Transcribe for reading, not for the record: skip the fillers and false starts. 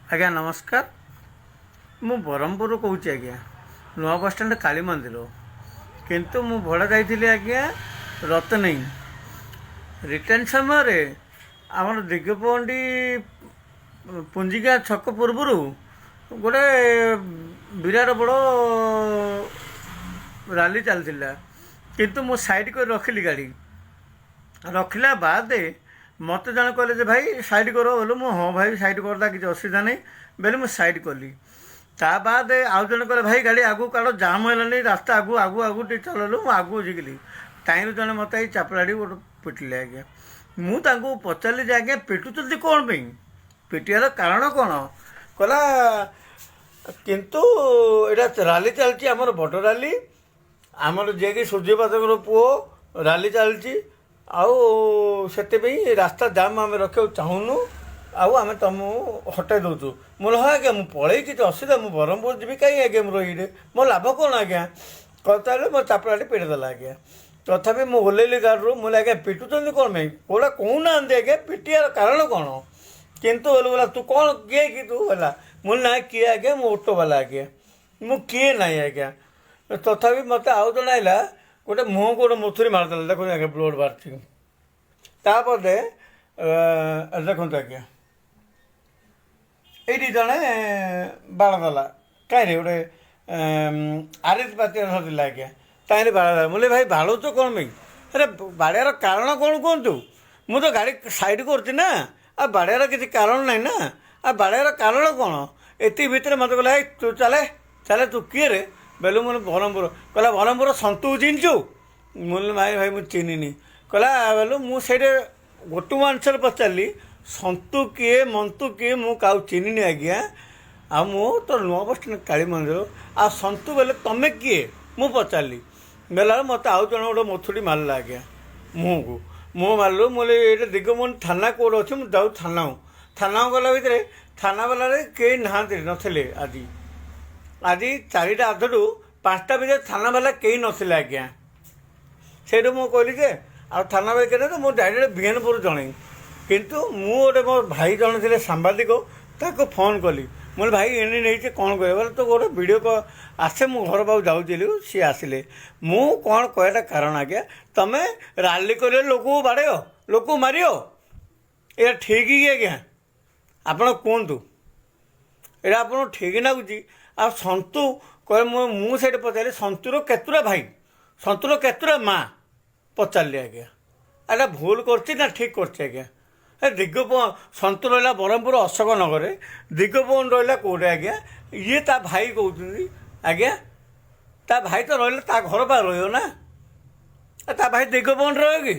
ଆଜ୍ଞା ନମସ୍କାର। ମୁଁ ବ୍ରହ୍ମପୁରରୁ କହୁଛି ଆଜ୍ଞା, ନୂଆ ବସଷ୍ଟାଣ୍ଡ କାଳୀ ମନ୍ଦିର। କିନ୍ତୁ ମୁଁ ଭଡ଼ା ଯାଇଥିଲି ଆଜ୍ଞା ରତନେଇ। ରିଟର୍ଣ୍ଣ ସମୟରେ ଆମର ଦିଗପହଣ୍ଡି ପୁଞ୍ଜିଗାଁ ଛକ ପୂର୍ବରୁ ଗୋଟେ ବିରାଟ ବଡ଼ ରାଲି ଚାଲିଥିଲା। କିନ୍ତୁ ମୁଁ ସାଇଡ଼୍ କରି ରଖିଲି ଗାଡ଼ି। ରଖିଲା ବାଦେ ମୋତେ ଜଣେ କହିଲେ ଯେ ଭାଇ ସାଇଡ଼୍ କର ବୋଲେ, ମୁଁ ହଁ ଭାଇ ସାଇଡ଼୍ କରିଦେବା, କିଛି ଅସୁବିଧା ନାହିଁ ବୋଲେ ମୁଁ ସାଇଡ଼୍ କଲି। ତା ବାଦେ ଆଉ ଜଣେ କହିଲେ, ଭାଇ ଗାଡ଼ି ଆଗକୁ କାଢ଼, ଜାମ୍ ହେଲାନି ରାସ୍ତା, ଆଗକୁ ଆଗକୁ ଆଗକୁ ଟିକେ ଚଲେଇଲୁ। ମୁଁ ଆଗକୁ ଝିକିଲି। ତାହିଁରୁ ଜଣେ ମୋତେ ଏଇ ଚାପୁଡ଼ାଟି ଗୋଟେ ପିଟିଲେ ଆଜ୍ଞା। ମୁଁ ତାଙ୍କୁ ପଚାରିଲି ଯେ ଆଜ୍ଞା ପିଟୁଛନ୍ତି କ'ଣ ପାଇଁ, ପିଟିବାର କାରଣ କ'ଣ? କହିଲା କିନ୍ତୁ ଏଇଟା ରାଲି ଚାଲିଛି ଆମର, ବଡ଼ ରାଲି ଆମର, ଯିଏକି ସୂର୍ଯ୍ୟ ପାତ୍ରଙ୍କର ପୁଅ, ରାଲି ଚାଲିଛି ଆଉ ସେଥିପାଇଁ ରାସ୍ତା ଜାମ୍ ଆମେ ରଖିବାକୁ ଚାହୁଁନୁ ଆଉ ଆମେ ତୁମକୁ ହଟେଇ ଦେଉଛୁ। ମୁଁ ହଁ ଆଜ୍ଞା, ମୁଁ ପଳେଇ, କିଛି ଅସୁବିଧା, ମୁଁ ବ୍ରହ୍ମପୁର ଯିବି, କାହିଁ ଆଜ୍ଞା ମୁଁ ରହିବି, ମୋ ଲାଭ କ'ଣ ଆଜ୍ଞା? କହିଲେ ମୋ ଚାପୁଡ଼ାଟି ପିଟି ଦେଲା ଆଜ୍ଞା। ତଥାପି ମୁଁ ଓହ୍ଲେଇଲି ଗାଡ଼ିରୁ। ମୁଁ ଆଜ୍ଞା ପିଟୁଛନ୍ତି କ'ଣ ପାଇଁ, କେଉଁଟା କହୁନାହାନ୍ତି ଆଜ୍ଞା, ପିଟିବାର କାରଣ କ'ଣ? କିନ୍ତୁ ବୋଲେ ତୁ କ'ଣ କିଏ କି ତୁ ହେଲା? ମୁଁ ନା କିଏ ଆଜ୍ଞା, ମୁଁ ଅଟୋ ବାଲା ଆଜ୍ଞା, ମୁଁ କିଏ ନାହିଁ ଆଜ୍ଞା। ତଥାପି ମୋତେ ଆଉ ଜଣେ ଆଇଲା, ଗୋଟେ ମୁହଁକୁ ଗୋଟେ ମୁଥୁରି ମାରିଦେଲା। ଦେଖନ୍ତୁ ଆଜ୍ଞା, ବ୍ଲଡ଼ ବାହାରିଛି। ତାପରେ ଦେଖନ୍ତୁ ଆଜ୍ଞା, ଏଇଠି ଜଣେ ବାଡ଼ ଦେଲା କାହିଁରେ, ଗୋଟେ ଆରିତ ପାତିଆ ଧରିଥିଲା ଆଜ୍ଞା, ତାହିଁରେ ବାଡ଼ ଦେଲା। ମୁଁ ଭାଇ ବାଡ଼ଉଛ କ'ଣ ପାଇଁ? ଆରେ ବାଡ଼େଇବାର କାରଣ କ'ଣ କୁହନ୍ତୁ? ମୁଁ ତ ଗାଡ଼ି ସାଇଡ଼୍ କରୁଛି ନା, ଆଉ ବାଡ଼େଇବାର କିଛି କାରଣ ନାହିଁ ନା, ଆଉ ବାଡ଼େଇବାର କାରଣ କ'ଣ? ଏତିକି ଭିତରେ ମୋତେ କହିଲା, ଏଇ ତୁ ଚାଲେ ଚାଲେ, ତୁ କିଏ ରେ ବେଲୁ? ମୁଁ ବ୍ରହ୍ମପୁର। କହିଲା, ବ୍ରହ୍ମପୁର ସନ୍ତୁକୁ ଚିହ୍ନିଛୁ? ମୁଁ ଭାଇ ଭାଇ ମୁଁ ଚିହ୍ନିନି। କହିଲା ବେଲୁ ମୁଁ ସେଇଠି ଗୋଟେ ଆନ୍ସର୍ ପଚାରିଲି, ସନ୍ତୁ କିଏ ମନ୍ତୁ କିଏ, ମୁଁ କାହାକୁ ଚିହ୍ନିନି ଆଜ୍ଞା। ଆଉ ମୁଁ ତ ନୂଆ ବସଷ୍ଟାଣ୍ଡ କାଳୀ ମନ୍ଦିର, ଆଉ ସନ୍ତୁ ବେଲେ ତମେ କିଏ ମୁଁ ପଚାରିଲି। ବେଲା ମୋତେ ଆଉ ଜଣେ ଗୋଟେ ମୁଥୁଡ଼ି ମାରିଲା ଆଜ୍ଞା ମୁହଁକୁ। ମୁହଁ ମାରିଲୁ। ମୁଁ ଏଇଟା ଦିଗମୋହନ ଥାନା କୋଉଠି ଅଛି? ମୁଁ ଯାଉଛି ଥାନାକୁ। ଥାନାକୁ ଗଲା ଭିତରେ ଥାନା ବାଲାରେ କେହି ନାହାନ୍ତି, ନଥିଲେ। ଆଜି ଆଜି 4ଟା ଅଧରୁ 5ଟା ଭିତରେ ଥାନା ବାଲା କେହି ନଥିଲେ ଆଜ୍ଞା। ସେଇଠୁ ମୁଁ କହିଲି ଯେ ଆଉ ଥାନା ବାଲା କେତେ, ମୁଁ ଡାଇରେକ୍ଟ ବିହାନପୁର ଜଣେଇ। କିନ୍ତୁ ମୁଁ ଗୋଟେ ମୋ ଭାଇ ଜଣେ ଥିଲେ ସାମ୍ବାଦିକ, ତାକୁ ଫୋନ୍ କଲି। ମୁଁ କହିଲି ଭାଇ ଏଣେ ନେଇଛି, କ'ଣ କହିବ? ବୋଲେ ତ ଗୋଟେ ଭିଡ଼ିଓ ଆସେ, ମୁଁ ଘର ପାଖକୁ ଯାଉଛି। ସିଏ ଆସିଲେ। ମୁଁ କ'ଣ କହିବାଟା କାରଣ ଆଜ୍ଞା, ତମେ ରାଲି କରିବ, ଲୋକକୁ ବାଡ଼େଇବ, ଲୋକକୁ ମାରିବ, ଏଇଟା ଠିକ୍ କି ଆଜ୍ଞା? ଆପଣ କୁହନ୍ତୁ, ଏଇଟା ଆପଣଙ୍କୁ ଠିକ୍ ଲାଗୁଛି? ଆଉ ସନ୍ତୁ କହେ, ମୁଁ ସେଇଠି ପଚାରିଲି ସନ୍ତୁର କେତୁଟା ଭାଇ, ସନ୍ତୁର କେତୁଟା ମା ପଚାରିଲି ଆଜ୍ଞା। ଏଇଟା ଭୁଲ କରୁଛି ନା ଠିକ୍ କରୁଛି ଆଜ୍ଞା? ଏ ଦିଗପ ସନ୍ତୁ ରହିଲା ବ୍ରହ୍ମପୁର ଅଶୋକ ନଗରରେ, ଦିଗପବନ ରହିଲା କେଉଁଠି ଆଜ୍ଞା? ଇଏ ତା ଭାଇ କହୁଛନ୍ତି ଆଜ୍ଞା। ତା ଭାଇ ତ ରହିଲେ ତା ଘର ପାଖରେ ରହିବ ନା, ତା ଭାଇ ଦିଗପବନ ରହିବ କି?